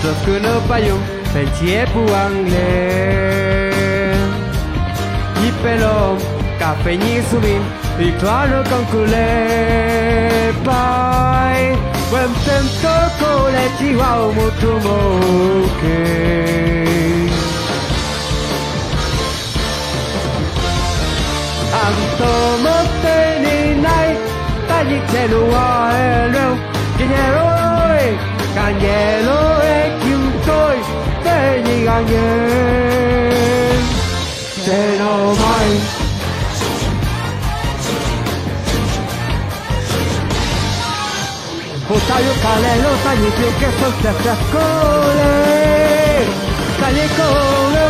Kws nub pab yug pem ntsiab puag le, yib peb lub kas fes nyib xub mis, ib txhua nub koom kuv le pais, ua ntej tub kuv le tsis vau mus rua mus ke. Am tug muab tej nim naib, tab yim tseg lug ua lug, kis nyeg lub, kis nyeg lub, kis tub, tej nyim kis nyeg, tseg lug mas. Kuv tau yuav kis le lub, tab yim tseg kev xav tseg kuv le, tab yim kuv le.